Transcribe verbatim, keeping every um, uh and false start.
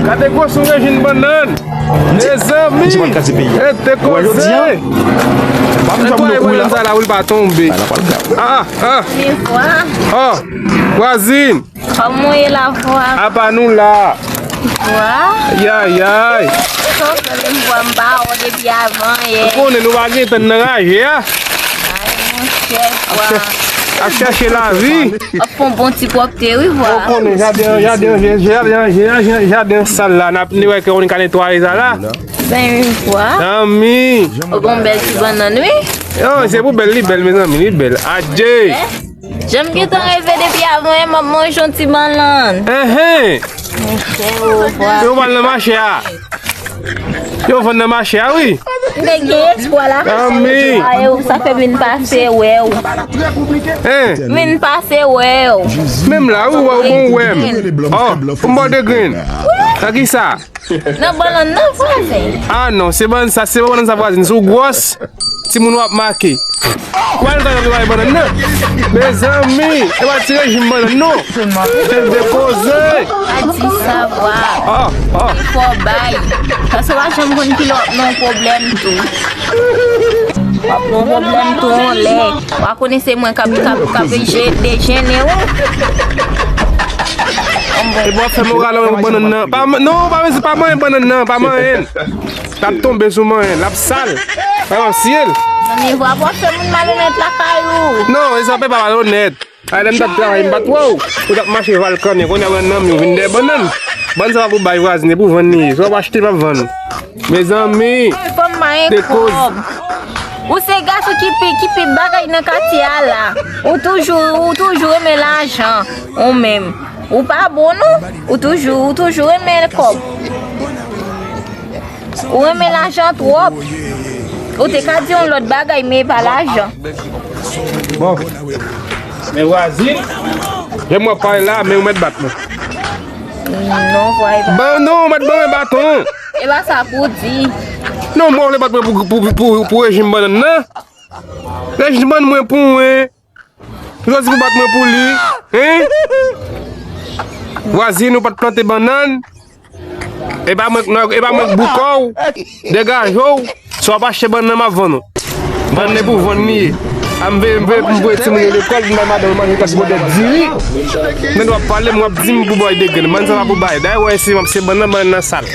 Gade gwo sou rejim bannann. Mezanmi, rete koze. Netwaye bannann sa la pou l pa tonbe. Ah, ah, ah. Vwazin. Kòman w ye la, vwa? Apa nou la. Vwa? Yayay. Sa w fè menm, vwa? M pa wè w depi avan yè. Ou konnen nou pa gen tan nan raje a. Ay, monchè, vwa. Ap chèche lavi. Ap fè yon bon ti pwòpte, wi, vwa. Ou konnen jaden, jaden, jaden, jaden, jaden sal la, n ap, n wè ke ou ka netwaye sa la. Ben, wi, vwa. Zanmi. Ou gon bèl ti bannann, wi. Yo, se pou bèl, li bèl, mezanmi, li bèl. Adje. Jan m gentan reve depi avan yè, m ap manje yon ti bannann. Enhen. Monchè, o, vwa. Yo vann nan mache a. Yo vann nan mache a, wi. M te gen espwa la. Zanmi. Ay, sa fè vin pase wè w. Hein? Vin pase wè w. Menm la, wi, wè w bon wè m. Oh, m bò de grenn. Nan ki sa? Nan bannann nan, vwazen. Ah non, se bannann sa, se bannann sa, vwazin. Si w gwòs, timoun w ap make. Ou al nan bannann nan. Mezanmi, e pa ti rejim bannann non. Se de koze. Pa di sa, vwa. Ah, ah. Fò bay. Paske w pa janm konn kilè w ap nan yon pwoblèm tou. W ap nan yon pwoblèm tou yon lè. W a konnen se mwen k ap, k ap, k ap je-, dejennen ou. E bò fè moral an bannann nan. Pa man-, non, pa, pa manyen bannann nan, pa manyen. L ap tonbe sou manyen, l ap sal. Alansyèl. Zanmi, vwa, bò fè moun malonèt lakay ou. Non, e sa pe pa malonèt. Ay, lè m t ap travay, m pa t wè w. Ou t ap mache valkannen, kounye a bannann nan, ou vin dèyè bannann. Bannann sa pa pou bay vwazin, e pou vann li ye. Si w ap achte, l ap vann. Mezanmi, fò m manyen kòb. Ou se gason ki pi, ki pi bagay nan katye a la. Ou toujou, ou toujou renmen lajan, ou menm. Ou pa bon non. Ou toujou, ou toujou renmen kòb. Ou renmen lajan twòp. Ou te ka di yon lòt bagay, men e pa lajan. Bon. Men vwazin, lè m w ap pale la, men ou mèt bat mwen. Non, vwa, e pa. Ban, non, ou mèt ban mwen baton. E pa sa pou di. Non, mwen w vle bat mwen pou, pou, pou, pou rejim bannann nan. Rejim bannann mwen pou mwen. Ou sòti pou bat mwen pou li, hein? Vwazin, ou pa t plante bannann. E pa mwen, non, e pa mwen k bouke w. Degaje w. Si w ap achte bannann, m ap vann ou. Bannann e pou vann li ye. A m veye, m veye pou m voye timoun yo lekòl, pou m bay madanm manje kèk gode diri. Men w ap pale m, w ap di m pou bay de grenn. Bannann sa pa pou bay. Dayè, w wè, se, se bannann, bannann nan sal.